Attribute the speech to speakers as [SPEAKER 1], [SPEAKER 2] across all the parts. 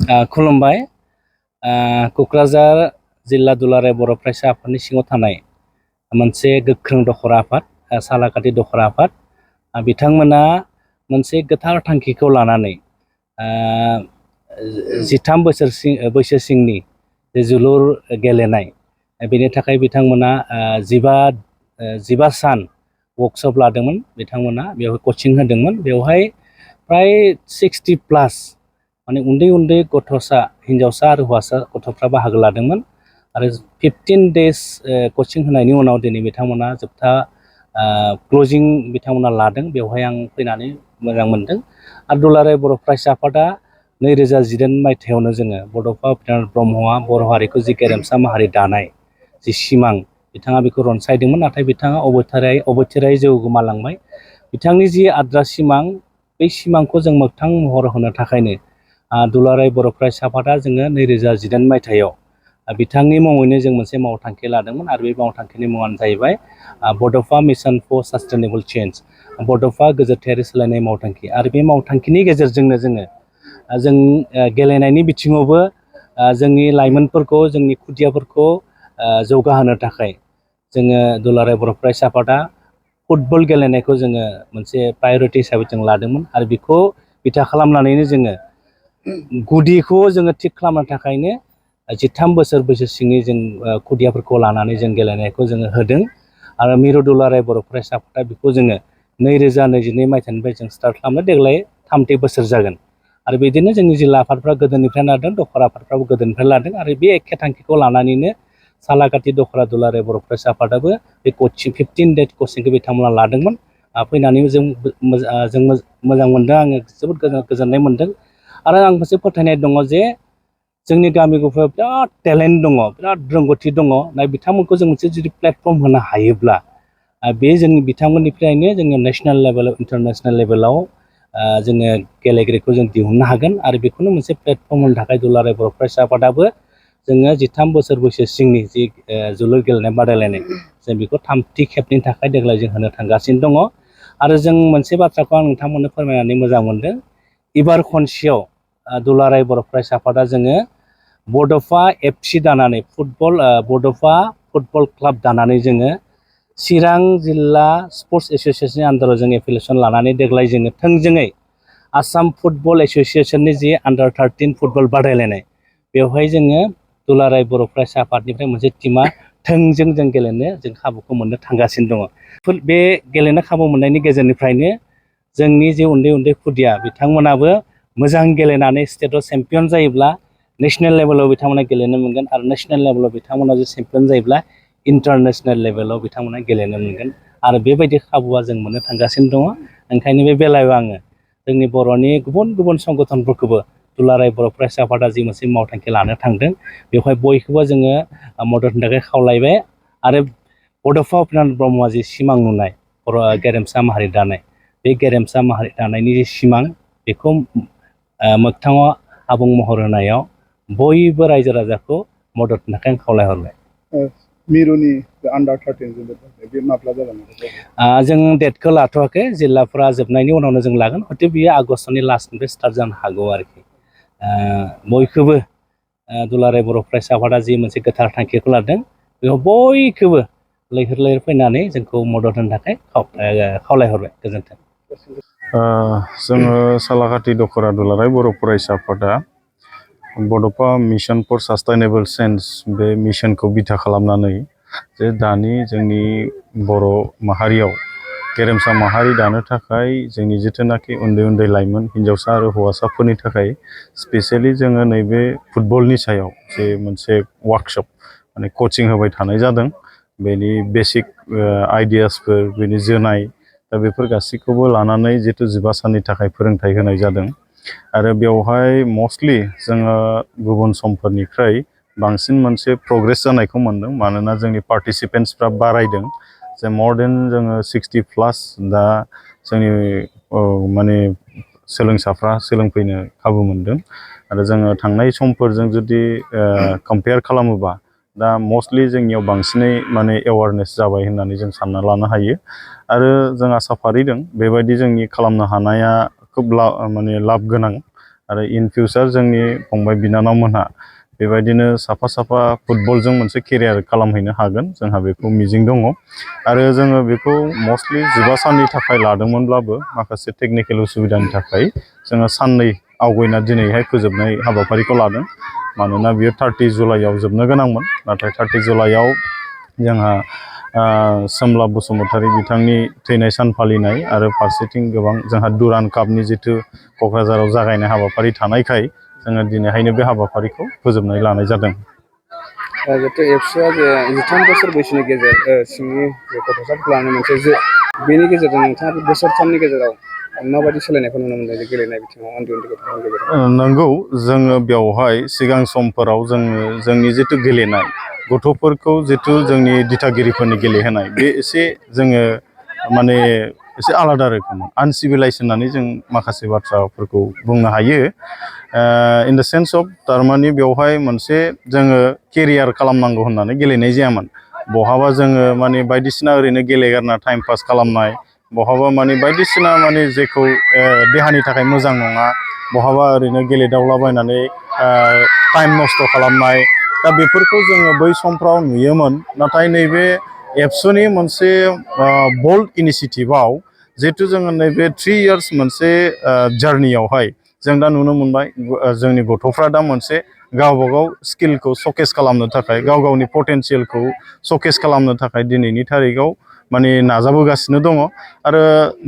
[SPEAKER 1] खुलुमबाय। क'क्राझार जिल्ला दुलाराय बर' फरायसा आफादनि सिङाव थानाय मोनसे गोख्रों दख'र आफाद, सालाकाथि दख'र आफाद, बिथांमोना मोनसे गोथार थांखिखौ लानानै 13 बैसो सिंनि जोलुर गेलेनाय, बेनि थाखाय बिथांमोना 15 सान वर्कशप लादोंमोन। बिथांमोना बेवहाय कचिं होदोंमोन। बेवहाय प्राय 60+ माने उन्दै उन्दै गथ'सा, हिन्जावसा आरो हौवासा गथ'फ्रा बाहागो लादोंमोन आरो 15 डेज कचिं होनायनि उनाव दिनै बिथांमोना जोबथा क्लजिं बिथांमोना लादों। बेवहाय आं फैनानै मोजां मोनदों। आरो दुलाराय बर' फरायसा आफादा 2019 मायथाइयावनो जोङो बड'फा उपेन्द्रनाथ ब्रह्मआ बर' हारिखौ जि गेरेमसा माहारि दानाय जि सिमां, बिथाङा बेखौ रनसायदोंमोन। नाथाय बिथाङा अबथिरायै जिउ गोमालांबाय। बिथांनि जि आद्रा सिमां, बै सिमांखौ जों मोगथां महर होनो थाखायनो दुलाराय बर' फरायसा आफादा जोङो 2019 मायथाइयाव बिथांनि मुङैनो जों मोनसे मावथांखि लादोंमोन आरो बे मावथांखिनि मुङानो जाहैबाय बड'फा मिशन फर सास्टेनेबल चेन्ज, बड'फा गोजोनथायारि सोलायनाय मावथांखि। आरो बे मावथांखिनि गेजेरजोंनो जों गेलेनायनि बिथिङावबो जोंनि लाइमोनफोरखौ, जोंनि खुदियाफोरखौ जौगाहोनो थाखाय जोङो दुलाराय बर' फरायसा आफादा फुटबल गेलेनायखौ जोङो मोनसे प्रायरिटि हिसाबै जों लादोंमोन। आरो बेखौ बिथा खालामनानैनो जोङो गुदिखौ जोङो थिग खालामनो थाखायनो 13 बोसोर बैसो सिंनि जों खुदियाफोरखौ लानानै जों गेलेनायखौ जोङो होदों। आरो मिरु दुलाराय बर' फरायसा आफादा बेखौ जोङो 2022 मायथाइनिफ्राय जों स्टार्ट खालामनो देग्लाय 3थि बोसोर जागोन। आरो बिदिनो जोंनि जिल्ला आफादफ्रा गोदोनिफ्राय लादों, दख'र आफादफ्राबो गोदोनिफ्राय लादों। आरो बे एखे थांखिखौ लानानैनो सालाकाथि दख'रा दुलाराय बर' फरायसा आफादाबो बे 15 डेज कचिंखौ बिथांमोना लादोंमोन। फैनानै जों मोजां मोनदों। आङो जोबोद गोजोननाय मोनदों। आरो आं मोनसे फोथायनाय दङ जे जोंनि गामि गफायाव बिराद टेलेन्ट दङ, बिराद रोंगौथि दङ। बिथांमोनखौ जों मोनसे जुदि प्लेटफर्म होनो हायोब्ला बे जोंनि बिथांमोननिफ्रायनो जोङो नेसनेल लेभेलाव, इन्टारनेसनेल लेभेलाव जोङो गेलेगिरिखौ जों दिहुननो हागोन। आरो बेखौनो मोनसे प्लेटफर्म होनो थाखाय दुलाराय बर' फरायसा आफादाबो जोङो 13 बोसोर बैसो सिंनि जि जोलुर गेलेनाय बादायलायनाय, जों बेखौ 3थि खेबनि थाखाय देग्लाय जों होनो थांगासिनो दङ। आरो जों मोनसे बाथ्राखौ आं नोंथांमोननो फोरमायनानै मोजां मोनदों। एबार खनसेयाव दुलाराय बर' फरायसा आफादा जोङो बड'फा FC दानानै, बड'फा फुटबल क्लाब दानानै जोङो चिरां जिल्ला स्पर्ट्स एस'सियेसननि आन्दाराव जों एफिलिएसन लानानै देग्लाय जोङो थोंजोङै आसाम फुटबल एस'सियेसननि जि आन्दार 13 फुटबल बादायलायनाय, बेवहाय जोङो दुलाराय बर' फरायसा आफादनिफ्राय मोनसे टिमा थोंजों जों गेलेनो जों खाबुखौ मोननो थांगासिनो दङ। बे गेलेनो खाबु मोननायनि गेजेरनिफ्रायनो जोंनि जे उन्दै उन्दै खुदिया, बिथांमोनाबो मोजां गेलेनानै स्टेटआव चेम्पियन जायोब्ला नेसनेल लेभेलाव बिथांमोना गेलेनो मोनगोन। आरो नेसनेल लेभेलाव बिथांमोना जुदि चेम्पियन जायोब्ला इन्टारनेसनेल लेभेलाव बिथांमोना गेलेनो मोनगोन। आरो बेबायदि खाबुआ जों मोननो थांगासिनो दङ। ओंखायनो बे बेलायाव आङो जोंनि बर'नि गुबुन गुबुन संगठनफोरखौबो दुलाराय बर' फरायसा आफादा जि मोनसे मावथांखि लानो थांदों, बेवहाय बयखौबो जोङो मदद होनो थाखाय खावलायबाय। आरो बड'फा उपेन्द्रनाथ ब्रह्मआ जि सिमां नुनाय बर' गेरेमसा माहारि दानाय, बे गेरेमसा माहारि दानायनि जि सिमां, बेखौ मोगथाङाव आबुं महर होनायाव बयबो रायजो राजाखौ मदद होनो थाखाय आं खावलायहरबाय।
[SPEAKER 2] मिरुनि आन्दार 13 बे माब्ला जागोन?
[SPEAKER 1] जों डेटखौ लाथ'वाखै। जिल्लाफोरा जोबनायनि उनावनो जों लागोन। हयथ' बियो आगष्टनि लास्टनिफ्राय स्टार्ट जानो हागौ आरोखि। बयखौबो दुलाराय बर' फरायसा आफादा जि मोनसे गोथार थांखिखौ लादों, बेयाव बयखौबो लैहोर लैहोर फैनानै जोंखौ मदद होनो थाखाय खावलायहरबाय। गोजोन्थों।
[SPEAKER 3] जोङो सालाकाथि दख'रा दुलाराय बर' फरायसा आफादा बड'फा मिशन फर सास्टेनेबल चेन्ज, बे मिशनखौ बिथा खालामनानै जे दानि जोंनि बर' माहारियाव गेरेमसा माहारि दानो थाखाय जोंनि जिथुनाखि उन्दै उन्दै लाइमोन हिन्जावसा आरो हौवासाफोरनि थाखाय स्पेसियेलि जोङो नैबे फुटबलनि सायाव जे मोनसे वार्कशप माने कचिं होबाय थानाय जादों। बेनि बेसिक आइडियासफोर, बेनि जोनाय, दा बेफोर गासैखौबो लानानै जितु 15 साननि थाखाय फोरोंथाइ होनाय जादों। आरो बेवहाय मस्टलि जोङो गुबुन समफोरनिफ्राय बांसिन मोनसे प्रग्रेस जानायखौ मोन्दों। मानोना जोंनि पार्टिसिपेन्टसफ्रा बारायदों। जे मर देन जोङो 60+ दा जोंनि माने सोलोंसाफ्रा सोलोंफैनो खाबु मोनदों। आरो जोङो थांनाय समफोरजों जुदि कम्पेयार खालामोबा दा मस्टलि जोंनियाव बांसिनै माने एवारनेस जाबाय होननानै जों सानना लानो हायो। आरो जों आसा फारिदों बेबायदि जोंनि खालामनो हानाया खोब माने लाब गोनां। आरो इन फिउचार जोंनि फंबाय बिनानावमोनहा बेबायदिनो साफा साफा फुटबलजों मोनसे केरियार खालामहैनो हागोन जोंहा बेखौ मिजिं दङ आरो जोङो बेखौ मस्टलि 15 साननि थाखाय लादोंमोनब्लाबो माखासे टेकनिकेल उसुबिदानि थाखाय जोङो साननै आवगायना दिनैहाय फोजोबनाय हाबाफारिखौ लादों मानोना बियो 30 जुलाइआव जोबनो गोनांमोन नाथाय 30 जुलाइआव जोंहा सोमला बसुमतारी बिथांनि थैनाय सान फालिनाय आरो फारसेथिं गोबां जोंहा दुरान कापनि जिथु क'क्राझाराव जागायनाय हाबाफारि थानायखाय जोङो दिनैहायनो बे हाबाफारिखौ फोजोबनाय लानाय जादों।
[SPEAKER 2] जिहेतु एबसुआ जे 13 बोसोर बैसोनि सिंनि गथ'साफोरखौ लानानै मोनसे बेनि गेजेरजों नोंथाङा बे बोसोरथामनि गेजेराव माबायदि सोलायनायखौ नुनो मोनदों गेलेनाय बिथिङाव उन्दै गथ'फोरनि गेजेराव?
[SPEAKER 3] नंगौ जोङो बेवहाय सिगां समफोराव जोंनि जिथु गेलेनाय गथ'फोरखौ जिथु जोंनि दिथागिरिफोरनि गेलेहोनाय बे एसे जोङो माने एसे आलादा रोखोम आनसिभिलाइज होननानै जों माखासे बाथ्राफोरखौ बुंनो हायो इन द सेन्स अफ थारमाने बेवहाय मोनसे जोङो केरियार खालामनांगौ होननानै गेलेनाय जायामोन बहाबा जोङो माने बायदिसिना ओरैनो गेलेगारना टाइम पास खालामनाय बहाबा माने बायदिसिना माने जेखौ देहानि थाखाय मोजां नङा बहाबा ओरैनो गेलेदावलाबायनानै टाइम नस्थ' खालामनाय दा बेफोरखौ जोङो बै समफ्राव नुयोमोन नाथाय नैबे एबसुनि मोनसे बोल्ड इनिसियेटिभआव जिहेतु जोङो नैबे 3 इयार्स मोनसे जार्नियावहाय जों दा नुनो मोनबाय जोंनि गथ'फ्रा दा मोनसे गावबा गाव स्किलखौ शकेस खालामनो थाखाय गाव गावनि पटेनसियेलखौ शकेस खालामनो थाखाय दिनैनि थारिखआव माने नाजाबोगासिनो दङ आरो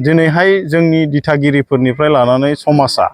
[SPEAKER 3] दिनैहाय जोंनि दिथागिरिफोरनिफ्राय लानानै समाजा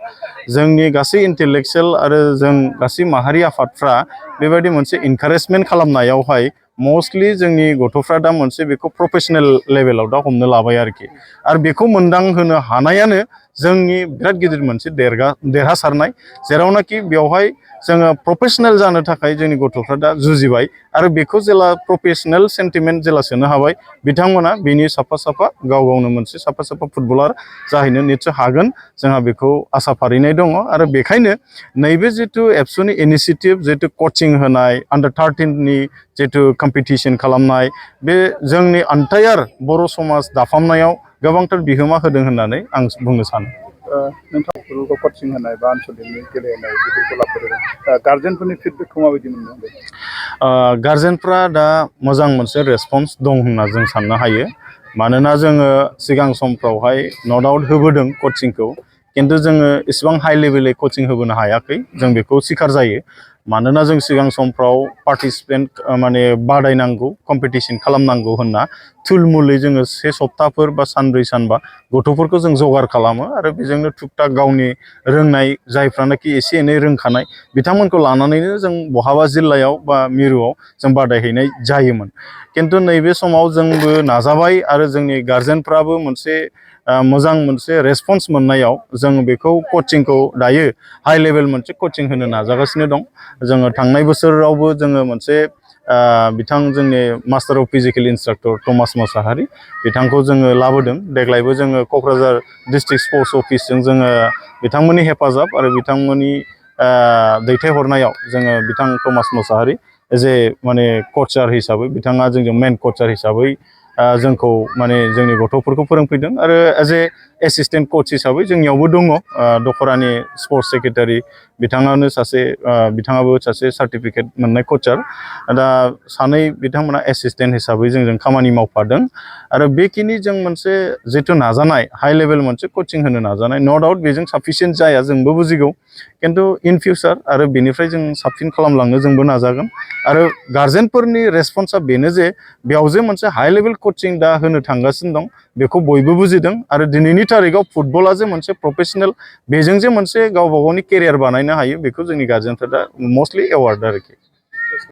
[SPEAKER 3] जोंनि गासै इन्टेलेक्सुयेल आरो जों गासै माहारि आफादफ्रा बेबायदि मोनसे इनकारेजमेन्ट खालामनायावहाय मस्टलि जोंनि गथ'फ्रा दा मोनसे बेखौ प्रफेसनेल लेभेलाव दा हमनो लाबाय आरोखि आरो बेखौ मोनदांहोनो हानायानो जोंनि बिराद गिदिर मोनसे देरहासारनाय जेरावनाखि बेवहाय जोङो प्रफेसनेल जानो थाखाय जोंनि गथ'फ्रा दा जुजिबाय आरो बेखौ जेला प्रफेसनेल सेन्टिमेन्ट जेला सोनो हाबाय बिथांमोना बिनि साफा साफा गाव गावनो मोनसे साफा साफा फुटबलार जाहैनो निस्सय हागोन जोंहा बेखौ आसा फारिनाय दङ आरो बेखायनो नैबे जिथु एबसुनि इनिसियेटिभ जिथु कचिं होनाय आन्डार 13नि जिथु कम्पिटिसन खालामनाय बे जोंनि एन्टायार बर' समाज दाफामनायाव गोबांथार बिहोमा होदों होननानै आं बुंनो सानो।
[SPEAKER 2] नोंथां फुटबलखौ कचिं होनाय बा आनसलिकनि गेलेहोनाय बेफोरखौ लाबोदों गार्जेनफोरनि फिडबेकखौ माबायदि मोनदों?
[SPEAKER 3] गार्जेनफ्रा दा मोजां मोनसे रेसपन्स दं होनना जों साननो हायो मानोना जोङो सिगां समफ्रावहाय न' डाउट होबोदों कचिंखौ खिन्थु जोङो इसेबां हाइ लेभेलै कचिं होबोनो हायाखै जों बेखौ स्वीकार जायो मानोना जों सिगां समफ्राव पार्टिसिपेन्ट माने बादायनांगौ कम्पिटिसन खालामनांगौ होनना थुलमुलै जोङो 1 सप्ताहफोर बा सानब्रै सानबा गथ'फोरखौ जों जगार खालामो आरो बेजोंनो थुकथाक गावनि रोंनाय जायफ्रानाखि एसे एनै रोंखानाय बिथांमोनखौ लानानैनो जों बहाबा जिल्लायाव बा मिरुआव जों बादायहैनाय जायोमोन खिन्थु नैबे समाव जोंबो नाजाबाय आरो जोंनि गार्जेनफ्राबो मोनसे मोजां मोनसे रेसपन्स मोननायाव जों बेखौ कचिंखौ दायो हाइ लेभेल मोनसे कचिं होनो नाजागासिनो दं जोङो थांनाय बोसोरावबो जोङो मोनसे बिथां जोंनि master of physical instructor Thomas Mosahary बिथांखौ जोङो लाबोदों देग्लायबो जोङो क'क्राझार डिस्ट्रिक्ट स्पर्ट्स अफिसजों जोङो बिथांमोननि हेफाजाब आरो बिथांमोननि दैथायहरनायाव जोङो बिथां थमास मोसाहारि एज ए माने कचार हिसाबै बिथाङा जोंजों मेन कचार हिसाबै जोंखौ माने जोंनि गथ'फोरखौ फोरोंफैदों आरो एज ए एसिस्टेन्ट कच हिसाबै जोंनियावबो दङ दख'रानि स्पर्ट्स सेक्रेटारि बिथाङाबो सासे सार्टिफिकेट मोननाय कचार दा सानै बिथांमोना एसिस्टेन्ट हिसाबै जोंजों खामानि मावफादों आरो बेखिनि जों मोनसे जिथु नाजानाय हाइ लेभेल मोनसे कचिं होनो नाजानाय न' डाउट बेजों साफिसियेन्ट जाया जोंबो बुजिगौ खिन्थु इन फिउचार आरो बेनिफ्राय जों साबसिन खालामलांनो जोंबो नाजागोन आरो गार्जेनफोरनि रेसपन्सा बेनो जे बेयाव जे मोनसे हाइ लेभेल कचिं दा होनो थांगासिनो दं बेखौ बयबो बुजिदों आरो दिनैनि थारिखआव फुटबला जे मोनसे प्रफेसनेल बेजों जे मोनसे गावबा गावनि केरियार बानायनो हायो बेखौ जोंनि गार्जेनफ्रा दा मस्टलि एवार्ड आरोखि